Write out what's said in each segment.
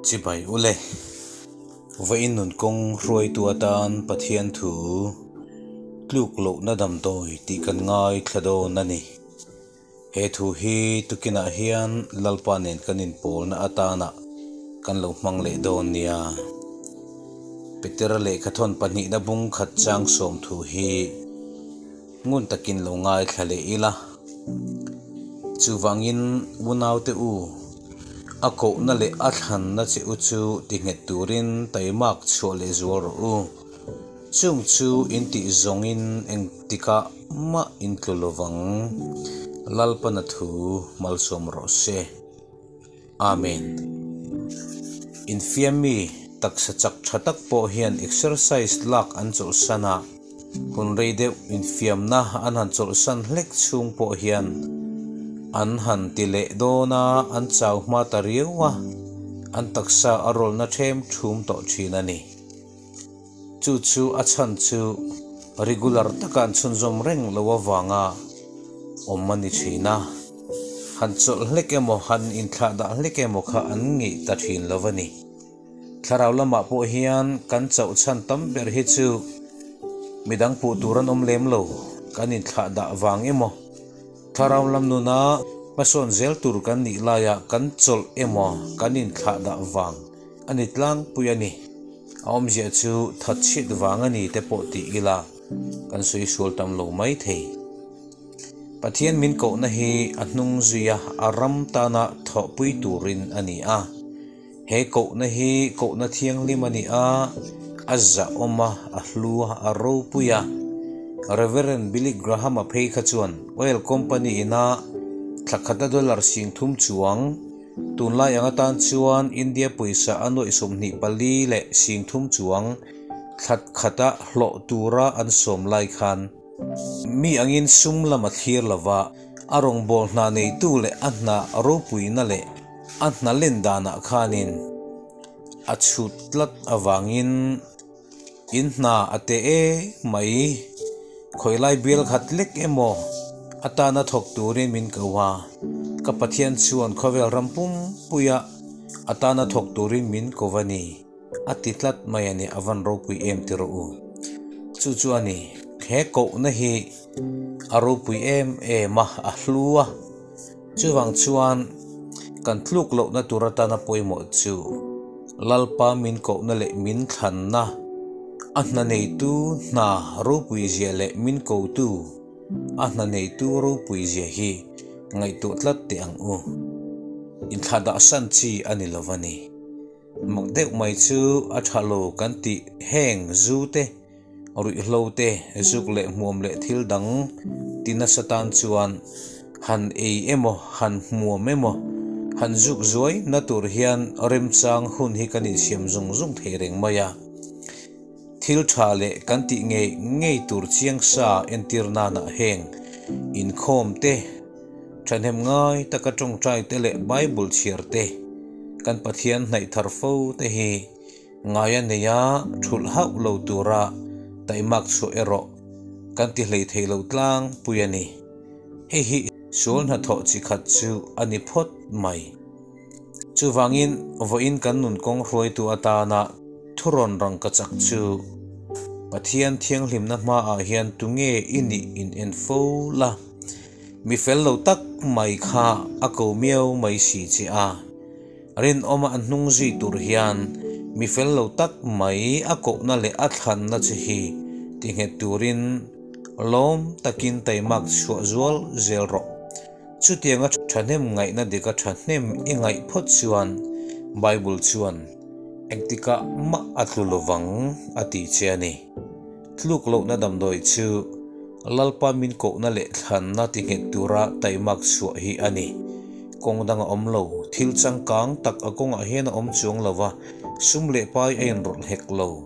Chibai ule. Vawiin nun kawng hruaitu atan Pathian thu tluk lohna damdawi tih kan ngaithla dawn a ni. He thu hi tukinah hian Lalpa nen kan inpawlna atana kan lo hmang leh dawn nia. Petera lehkhathawn pahnihna bung khat chang sawm thu hi ngun takin lo ngaithla leh ila. Chuvangin unaute u, a kohna leh a thlanna che u chu ti nghet turin taimak chhuah leh zual rawh u. Chung chu in tih zawngin engtikah mah in tlu lovang. Lalpana thu malsawm rawh se. Amen. Infiammi taksa chak tha tak pawh hian exercise lak an chawlhsan a, hun rei deuh infiamna an han chawlhsan hlek chhung pawh hian an han ti leh dawn a, an chau hma ta riau a, an taksa a rawlna ṭhem ṭhum tawh ṭhin a ni. Chu chu a chhan chu regular taka an chhunzawm reng lo avanga awm a ni thin a, han chawlh hlek emaw han inthlah dah hlek emaw kha an ngeih ta thin lo a ni. Thlarau lamah pawh hian kan chauh chhan tam ber hi chu midang puh tur an awm lem lo, kan inthlah dah vang emaw, thlarau lam nuna hmasawn zel tur kan nih laia kan chawlh emaw kan inthlah dah vang a ni tlangpui a ni. A awmzia chu thatchhit vang a ni te pawh ti ila kan sawi sual tam lo mai thei. Pathian min kohna hi a hnung zuia a ram tana thawhpui turin a ni a. He kohna hi kohna thianghlim a ni a, a zahawm a, a hlu a, a ropui a. Reverend Billy Graham-a phei kha chuan oil company ina thla khata dollar 3000 chuang, Tunlai ang atan chuan India pawisa a nuaih 24 leh 3000 chuang thlat khata hlawh tura an sawm lai khan mi angin sum lam a thlir lova, a rawngbâwl hna neitu leh a hna ropuina leh a hna len danah khanin a chhut tlat avangin In hna a teh e mai. Khawilai bial khat lek emaw atana thawk turin min ko a, ka Pathian chuan khawvel ram pum puia atana thawk turin min ko a ni, a ti tlat mai a ni, a van ropui em ti rawh u. Chu chu a ni, he kohna hi a ropui em em a, a hlu a. Chuvang chuan kan tluk lohna tur atana pawimawh chu Lalpa min kohna leh min thlanna, a hna neitu hna ropui zia leh min kotu a hna neitu ropui zia hi ngaihtuah tlat teh ang u. Inthlahdah san chi a ni lo a ni. Mak deuh mai chu a tha lo kan tih heng zu te, Ruihhlo te, zuk leh hmuam leh thil dang ti nasa tan chuan han ei emaw, han hmuam emaw, han zuk zuai na tur hian remchang hun hi kan insiam zung zung thei reng mai a. Thil tha leh kan tih ngei ngei tur chiang sa entir nanah heng inkhawm te, thahnem ngai taka tawngtai te leh Bible chhiar te, kan Pathian hnaih thar fo te hi Ngai a nei a, thulh hauh lo tura taimak chhuah erawh kan ti hlei thei lo tlangpui a ni. Hei hi sual hnathawh chi khat chu a ni phawt mai. Chuvangin vawiin kan nun kawng hruaitu atana thurawn rangkachak chu Pathian thianghlimna hmaah hian tunge i nih in en fo la, mi fel lo tak mai kha a ko miau mai si che a. Rinawma a hnung zui tur hian mi fel lo tak mai a kohna leh a thlanna che hi ti nghet turin lawm takin taimak chhuah zual zel rawh. Chutianga thahnem ngaihna dika thahnem i ngaih phawt chuan Bible chuan engtikah mah a tlu lovang a ti che a ni. Tluk lohna damdawi chu Lalpa min kohna leh thlanna ti nghet tura taimak chhuah hi a ni. Kawng dang a awm lo, thil changkang tak a kawngah hian a awm chuang lo va, sum leh pai a inrawlh hek lo.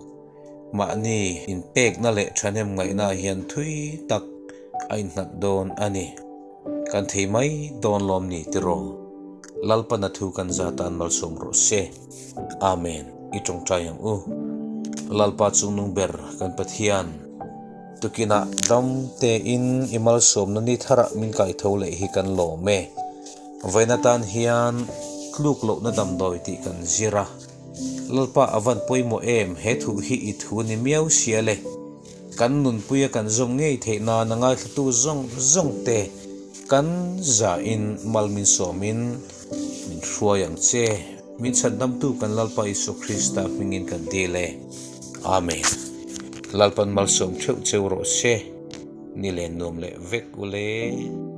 Mahni inpekna leh thahnem ngaihna hian thui tak a innghat dawn a ni. Kan thei mai dawn lawm ni tiraw? Lalpana thu kan za tan malsawm rawh se. Amen. I tawngtai ang u. Lalpa chungnung ber kan Pathian, tukinah dam tein i malsawmna ni tharah min kaitho leh hi kan lawm e. Vawiin atan hian Tluk lohna damdawi tih kan zir a. Lalpa a van pawimawh em, he thu hi i thu ni miau sia le. Kan nunpuia kan zawm ngei theih nan a ngaithlatu zawng zawng te kan zahin mal min sawmin min hruai ang che. Min chhandamtu kan Lalpa Isua Krista hmingin kan dil e. Amen. Lalpan malsawm theuh cheu rawh se. Ni len nuam leh vek ule.